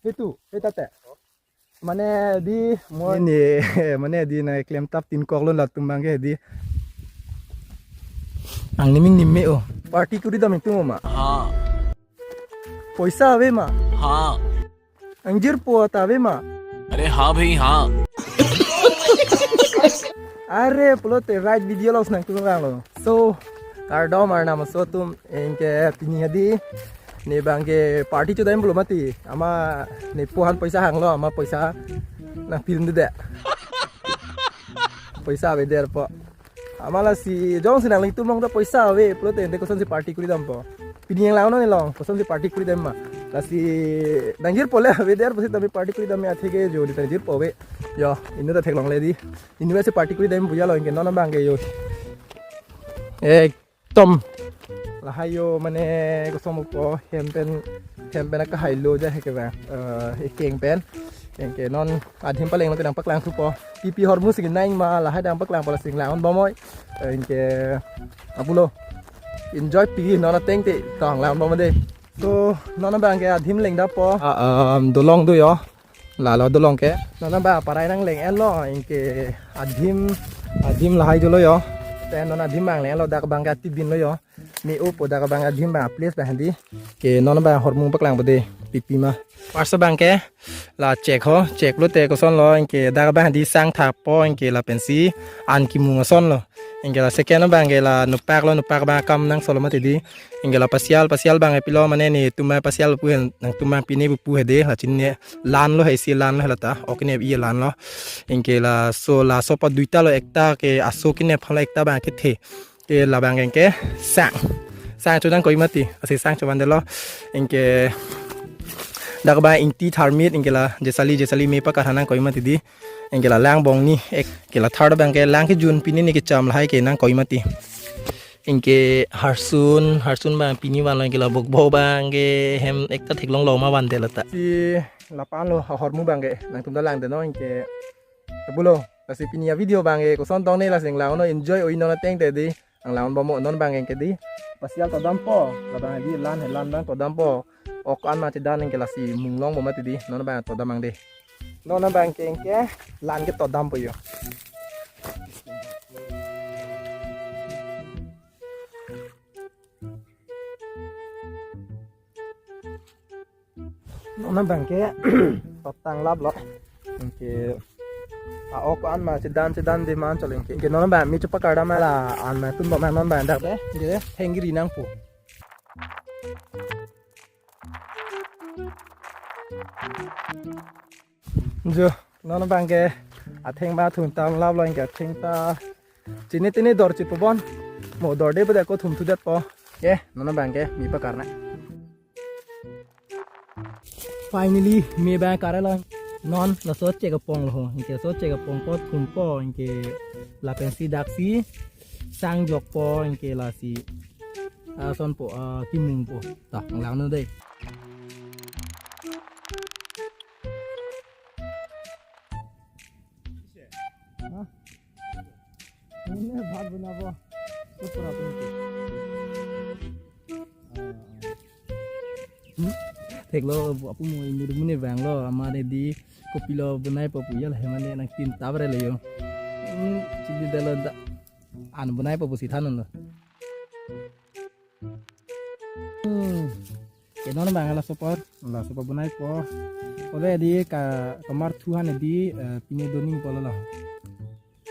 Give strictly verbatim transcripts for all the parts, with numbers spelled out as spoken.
Hitu, heta te. Mane di mo ne, mane di na klemtap tin kok lon latum abang ke di. Ang niming niming-o. Party kuri dam ingtung ma. हाँ। Poisa ave ma. हाँ। Ang jirpo ta ave ma. अरे हाँ भाई हाँ। Are pulote right video lo nangtum abang lo. So, kardom arnam aso atum, anke pini hadi ne abang ke party chodam pulo mati. Amat ne pu aphan poisa hanglo, amat poisa nangpidunde. Poisa avedet po. Amat lasi jongsi nanglitum along ta poisa ave pulote ante kosonsi party kuri dampo. Pini nanglang non along kosonsi party kuri dam ma. Lasi nangjirpo le avedet pusitame party kuri dam athe ke jo di nangjirpo ave. Yo, inut ta theklongle di. Inut si party kuri dam puya lo anke non abang ke yo. Ekdom. Lahai yo mane koson mo po hem pen, hem pen akahai lo ja he ke bang. Eh, ekeng pen. Anke non adhim paleng lo kedang paklang thupo. Pipi hormu si nang ma lahai dang paklangpo lasi nanglang-on bomnoi. Anke apulo. Enjoy pi non ateng te tong lang bomnoi de. So non abang ke adhim lengdappo. Ah, um, dolong do yo. Lalo dolong ke. Non abang parai nangleng-en lo, anke adhim, adhim lahai jolo yo. Te non adhim abang leng-en lo, dak abang ke atibin lo yo. Me-opo dak abang adhim abang place abang di. Ke non abang hormu paklangpo de, pipi ma. First abang ke la chek ho, chek lote koson lo, anke dak abang di sang thappo, anke lapensi an kimung ason lo. Anke la second abang ke la nupak lo, nupak abang akam nangsolo mati di. Anke la pasial, pasial abang ke pilo mane netum abang pasial pu he, nangtum abang pine pu he de, la chini lan lo he, isi lan lo he lata, ok ne i lan lo. Anke laso, laso pa duita lo, ekta ke aso kine aphan lo, ekta abang kethe. Ke labang ke sang. Sang chodang koi mati, lasi sang chovan det lo. Anke dak abang ingti tharmit, anke la jesali, jesali me pakar hanang koi mati di. Anke la lang bong ni ek, ke la third abang ke lang kejun pini ni kecham lahai ke nang koi mati. Anke harsun, harsun abang pini vanlo, anke la bokbo abang ke hem ekta theklonglo ma vandet lata. Si lapu-an lo hormu abang ke nangtum ta langdet non anke. Apulo, lasi pini avideo abang ke koson tong ne lasi nanglang-onnon, enjoy-oi non ateng te di. Nanglang-on bomnoi non abang ke di. Pasial todampo, labang di lan he lan abang todampo. Ok an ma chedan anke lasi munglong bomnoi mati di. Non abang todam abang de. Non abang ke anke lan ke todampo yo. Non abang ke totang lap lo. Anke a-ok an ma chedan chedan de man chole anke. Anke non abang me chepakar dam la an ma tun bomnoi non abang dak de. Anke thengri nangpo. Jo, non abang ke atheng ba thum tam lap lo, anke atheng ta chini tini dor chit po bon. Mo dor de bede ko thum thu det po. Ke non abang ke me pakar nang. Finally me abang kar lo. Non laso chek apong lo ho. Anke laso chek apong ko thumpo, anke lapensi daksi sang jokpo, anke lasi asonpo, ah, kimungpo. Ta nanglang-onnon de. Ha? Ini bhat banabo. Itu pura pun itu. Ah. Hmm? Theklo, apu mo ini dum ne bang lo, amat di kopilo bonaipo pu ya la, mane nangkinta bre lo yo. Hmm, chidi dalo da. An bonaipo pusi than-un lo. Hmm. Ke non abang laso apor, laso apor bonaipo. Ole di ka, kamarthu aphan di, eh, pine doning po lo.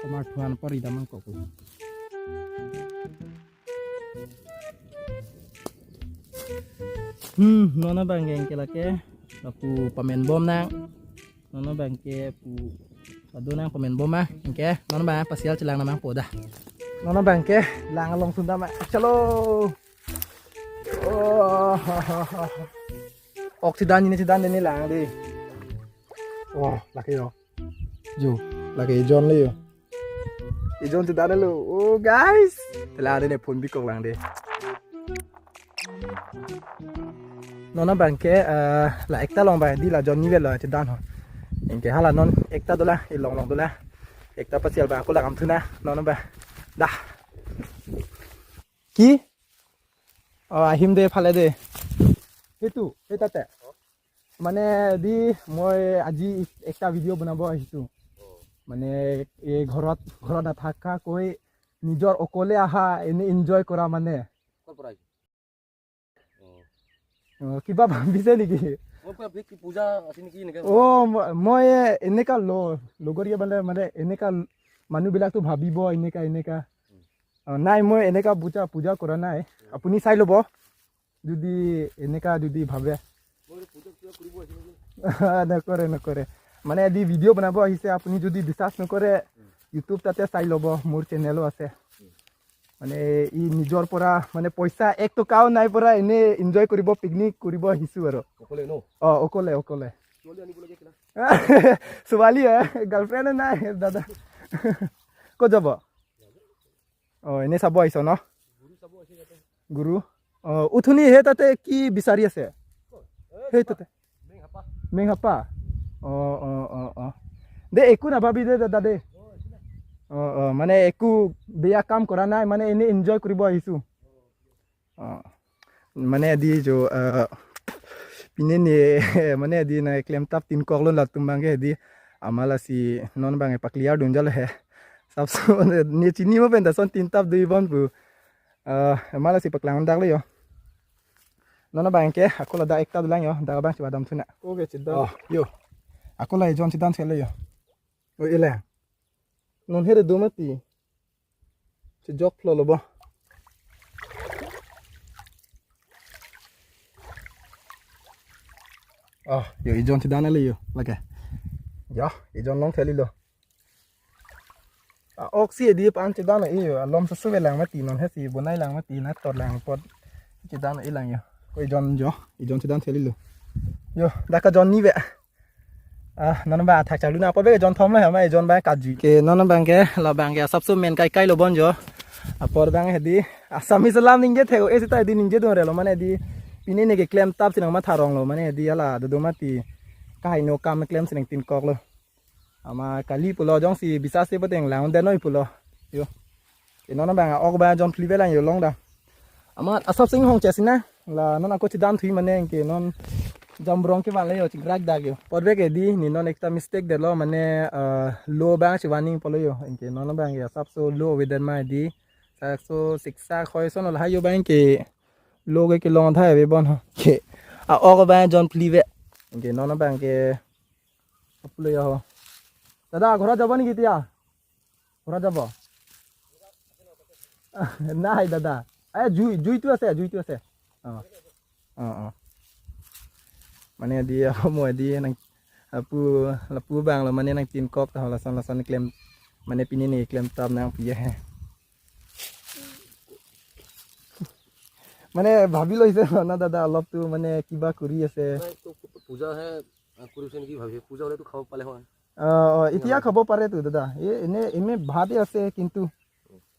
Kamarthu aphan apor idam nangkok. Hmm, non abang ke anke lake, lapu pamen bom nang. Non abang ke pu, adu nang pamen bom ah, anke non abang pasial chelang nangpo dah. Non abang ke lang along sunda ma. Chalo. Oh, ha, ha, ha. Ok chedan ne, chedan ne lang de. Oh, lake yo. Jo, lake John le yo. Ijon chedan lo. Oh, guys. Te la de ne phone bikok lang de. Non abang ke, eh, la ekta along abang di la John ni vel lo chedan ho. Anke hala non ekta dolang, ilong long dolang. Ekta pasial abang ako langdam thu nang, non abang. Dah. Ki? Oh, ahim de phale de. Hitu, heta te. মানে দি মই আজি একটা ভিডিঅ' বনাব আহিছো। মানে এই ঘৰত, ঘৰত নাথাকাকৈ নিজৰ অকলে আহা, এনে এনজয় কৰা মানে। ক'ৰ পৰা আহিছে? অ। অ, কিবা ভাবিছে নেকি? মই কিবা কি পূজা আছে নেকি এনেকে? অ, ম-, মই এনেকা ল-, লগৰীয়া মানে, মানে এনেকা মানুহবিলাকতো ভাবিব এনেকা, এনেকা। অ, নাই, মই এনেকা পূজা, পূজা কৰা নাই। আপুনি চাই ল'ব। যদি এনেকা যদি ভাবে। মই পূজা, পূজা কৰিব আহিছে নেকি? নকৰে, নকৰে। মানে এদি ভিডিঅ' বনাব আহিছে, আপুনি যদি বিশ্বাস নকৰে, YouTube তাতে চাই ল'ব, মোৰ চেনেলো আছে। মানে ই নিজৰ পৰা, মানে পইচা এক টকাও নাই পৰা এনে এনজয় কৰিব, পিকনিক কৰিব আহিছো আৰু। অকলে ন? অ, অকলে, অকলে। ছোৱালী আনিব লাগে কিনা? ছোৱালী, এ, গাৰ্লফ্ৰেণ্ড নাই, দাদা। ক'ত যাব? অ, এনে চাব আহিছ ন? গুৰু চাব আহিছে ইয়াতে। গুৰু? অ, উঠনি সেই তাতে কি বিচাৰি আছে? ক'ত? এ, সেই কিবা তাতে। মেংহাপা। মেংহাপা? অ, অ, অ, অ। দে, একো নাভাবি দে, দাদা দে। অ, একো নাই। অ, অ, মানে একো বেয়া কাম কৰা নাই, মানে এনে এনজয় কৰিব আহিছো। অ। মানে এদি jo, eh, pine ne, মানে এদি nangklemtap tin koklo latum abangke di amal asi non abang epakliar dunjal he. Sabso ne chini mo penta son tin tap dui bon pu. Eh, amal asi paklang dak le yo. Non abangke ako ladak ekta dolang yo, dak abang chepadam thuna. Oke, chedan. Oh, yo. Ako la ejon chedan thele yo. O, ile. Non here do mati. Chejok phlo lo bo. Oh, yo, ejon chedan le yo, lake. Yo, ejon long theli lo. A, oksi edi pan chedan e yo, alom susu ve lang mati non he si bonai lang mati na tor lang pot. Chedan e lang yo. Ko ejon jo, ejon chedan theli lo. Yo, dak ajon ni ve. Ah, non abang thak chalu na apor abang ejon thom lo hama ejon abang kaju. Ke non abangke, labangke asapso men kai kai lo bon jo. Apor abang hedi, Assamese alam ningje thek-o, eh, sita hedi ningje dun re lo, mane hedi, pine ne keklemtap si nangmatha rong lo, mane hedi hala, dodo mati, kahai no kam klem si nangtin kok lo. Ama kali pulo jongsi bisas si pateng lang, den noi pulo. Yo. Ke non abang ok abang jon phli ve lang yo long da. Amat asapso inghong chesina. La non ako chedan thui mane ke non jambrong ke van le yo chingrak dak yo. Apor abangke di ne non ekta mistake detlo mane, eh, lo abang chevan nangpo lo yo. Anke non abangke asapso lo avedet ma di. Sakso siksa khoi son lahai yo abangke lo ke kelong thai ave bon ho. Ke a ok abang jon phli ve. Anke non abangke aplo ya ho. Dada, ঘৰত যাব নেকি এতিয়া? ঘৰত যাব? নাই দাদা। এ, জুই, জুইটো আছে, জুইটো আছে। অ। অ, অ। Mane di ako mo di nang apu, lapu abang lo mane nangtin kok ta lason lason klem, mane pine ne klemtap nangpi he. Mane ভাবি লৈছে ন দাদা অলপতো মানে কিবা কৰি আছে। নাই, তো পূজা হে, আ, কৰিছে নেকি ভাবি। পূজা হ'লেতো খাব পালে হয়। অ, অ, এতিয়া খাব পাৰেতো দাদা। এই এনে, এনে ভাতে আছে, কিন্তু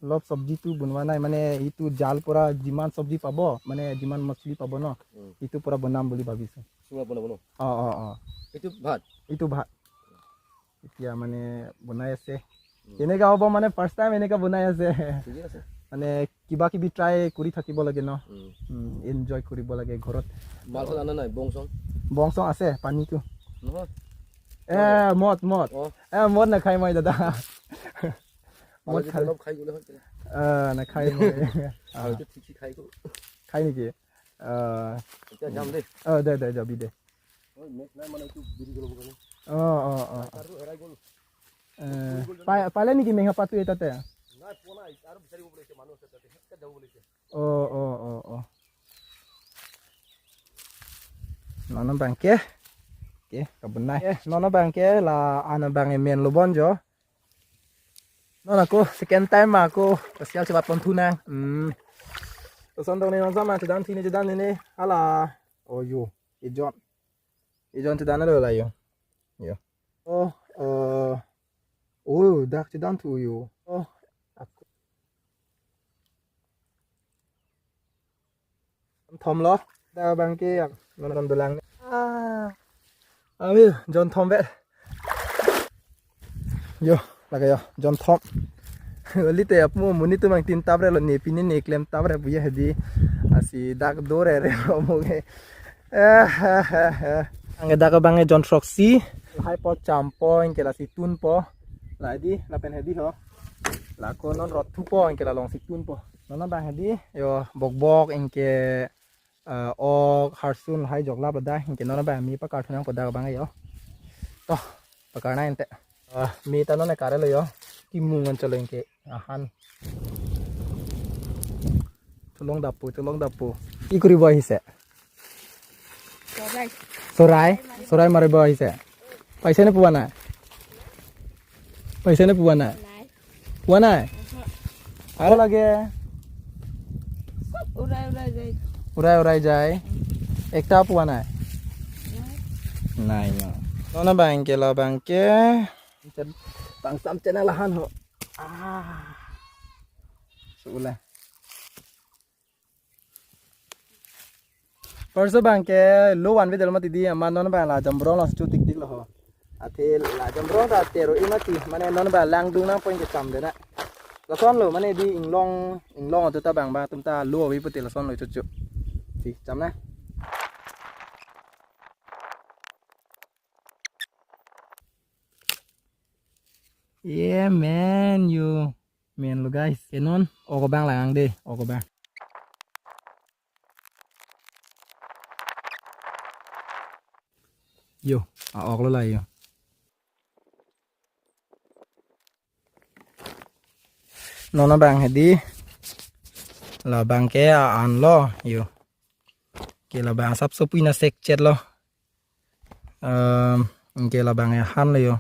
অলপ চব্জিটো বনোৱা নাই, মানে এইটো জাল পৰা যিমান চব্জি পাব, মানে যিমান মাছলি পাব ন, উম। এইটো পৰা বনাম বুলি ভাবিছো। চুঙা বনাব ন? অ, অ, অ। এইটো ভাত? এইটো ভাত। এতিয়া মানে বনাই আছে। উম। কেনেকা হ'ব মানে ফাৰ্ষ্ট টাইম এনেকা বনাই আছে। ঠিকে আছে। মানে কিবা কিবি ট্ৰাই কৰি থাকিব লাগে ন? উম। উম, এনজয় কৰিব লাগে ঘৰত। মাল চাল আনা নাই, বং চং? বং চং আছে, পানীটো। নহয়। এ, মদ, মদ। অ। এ, মদ নাখায় মই, দাদা। মদ খালে অলপ খাই গ'লে হয়। এ, নাখায় মই। অ। হয়তো ঠিক ঠিক খাই গ'ল। খায় নেকি? এ, এতিয়া যাম দেই। অ, দে, দে, যাবি দে। অ, মেঘ নাই মানে এইটো বিৰি গ'ল কাৰণে। অ, অ, অ। তাৰো হেৰাই গ'ল। এ, পাই-, পালে নেকি মেঘাপাতো এ তাতে? নাই, পোৱা নাই। আৰু বিচাৰিব বুলিছে, মানুহ আছে তাতে। সেনেকে যাব বুলিছে। অ, অ, অ, অ। Non abangke. Ke, kabun nai. Eh, non abangke la an abang emen lo bon jo. Non ako second time ma ako special chebat pon thu nang. Hmm. Lason dong ne non sama chedan thini chedan ne ne. Hala. Oh yo, ejon. Ejon chedan lo la yo. Yo. Oh, eh. Oh, dak chedan thu yo. Oh. Ako. Thom lo. Dak abangke yang non dolang. Ah. Ami jon thom ve. Yo, lake yo, jon thom. Lite apu monit atum nangtin tap re lo ne pine ne klemtap re puya hedi. Asi dak do re re lo mo ke. Eh, eh, eh, eh. Anke dak abang ke jon throksi. Lahai po champo, anke lasi tunpo. La hedi, lapen hedi ho. La ko non rot thupo, anke la alongsi tunpo. Non abang hedi, yo, bokbok, anke, eh, ok, harsun, lahai joklap ladak, anke non abang me pakar thunangpo dak abang yo. To, pakar nang ante. Ah, me ta non kar-et lo yo. Kimung an chalo anke. Ahan. Cholong dapo, cholong dapo. Ikuri boy hise. Sorai. Sorai, sorai mare boy hise. Paisa ne puana? Paisa ne puana? Nai. Puana? Aha. Aro lage. Urai urai jai. Urai urai jai. Ekta puana? Nai. Nai no. Non abang ke la abang ke. Pangsam channel ahan ho. Ah. Sula. Parso abang ke lo vanve det lo mati di, amat non abang la jambrong lo chu tik tik lo ho. Athe la jambrong ta tero i mati, mane non abang langdun nangpo anke cham det na. Lason lo mane di inglong, inglong ajo ta abang ba atum ta lo ave pute lason lo chuchu. Si cham na. Yeah, man, yo. Man lo, guys. Ke non, ok abang lang de, ok abang. Yo, a-ok lo la yo. Non abang hedi. La abang ke a-an lo, yo. Ke la abang asapso pui na sek chet lo. Em, anke la abang ahan lo yo.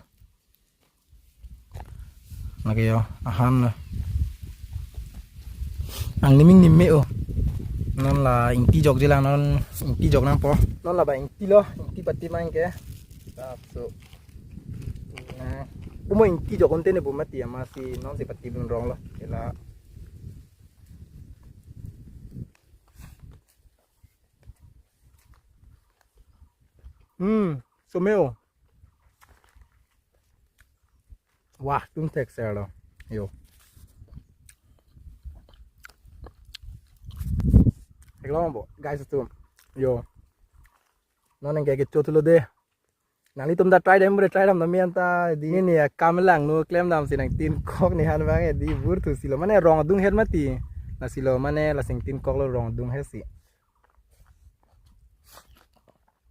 Lake yo, ahan lo. Angnim ingnim me-o. Non la ingti jokje lang, non ingti jok nangpo. Non la abang ingti lo, ingti pati mang ke. Asapso. Na, umo ingti jok unte ne bu mati amatsi nonsi pati bun rong lo. Ke la. Hmm, so me-o. Wah, tum thek ser lo. Yo. Theklong bo, guys atum. Yo. Non anke kecho thulo de. Nanglitum ta try dam, bure try dam, nami anta di ne akam langno klem damsi nangtinkok ne han abang hedi bur thusi lo. Mane rong adunghet mati. Lasi lo mane lasi ingtinkok lo rong adunghet si.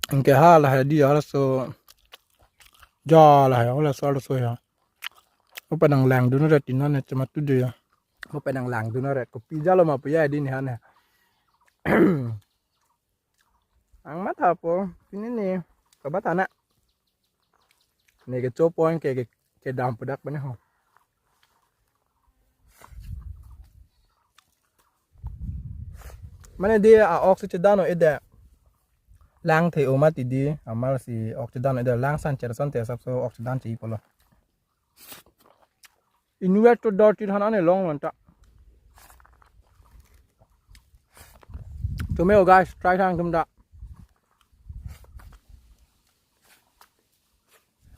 Anke ha la hedi halaso. Ja la ha halaso halaso ya. Mo penang langdun ret inon ne chama tude ya. Mo penang langdun ret kopi jalo ma puya di ne han ya. Ang mathapo, pini ne, kabat anak. Ne kecho point ke, ke, kedam pedak bene ho. Mane di a-ok si chedan-o ede. Lang the-o mati di, amatsi ok chedan-o ede, lang san cher son te asapso ok chedan che-i pulo. Inutvet to dor tir han ane long lonta. Tum me-o guys, try thang tum ta.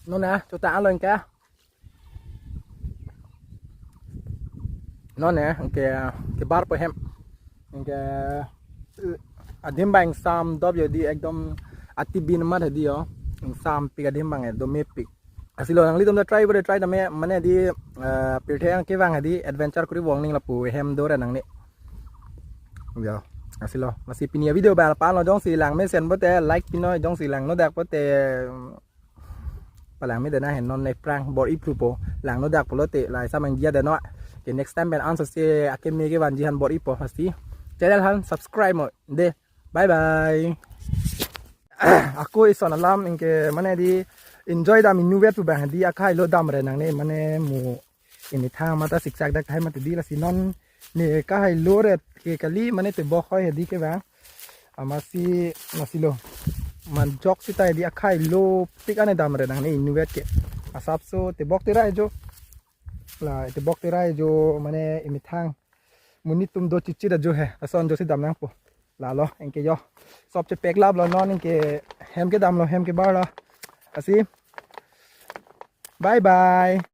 Non ne, chota along ke. Non ne, ke, kebarpo hem. Ke, adim abang ingsam dop yo di ekdom atibin amat hedi yo. Ingsampik adim abang e, do mepik. Lasi lo nanglitum ta try bure try tame mane di, eh, pirthe ang kevang hedi adventure kuri bong ning lapu hem do re nangne. Yo, lasi lo. Lasi pini avideo abang la-an lo jongsi lang mesen pote like pinon jongsi langno dak pote, mm, palang me dena hen non ne prank bor-i pupo langno dak pulote la isam anggia deno. Ke next time pen anso se akeme kevanji han bor-ipo lasi. Channel han subscribe mo de. Bye bye. Ako ison alam anke mane di enjoy dam inutvet pu abang di akhai lo dam re nangne mane mo imethang mata siksak dak hai mati di lasi non ne kahai lo ret ke kali mane tebok hoi hedi ke abang. Amatsi lasi lo. Man jok sita di akhai lo pik ane dam re nangne inutvet ke. Asapso tebok terai jo. La tebok terai jo mane imethang. Monit atum do chichit ajo he. Lason josi dam nangpo. Lalo, anke yo. Sop chepeklap lo non anke hem kedam lo hem kebar lo. Lasi. Bye bye.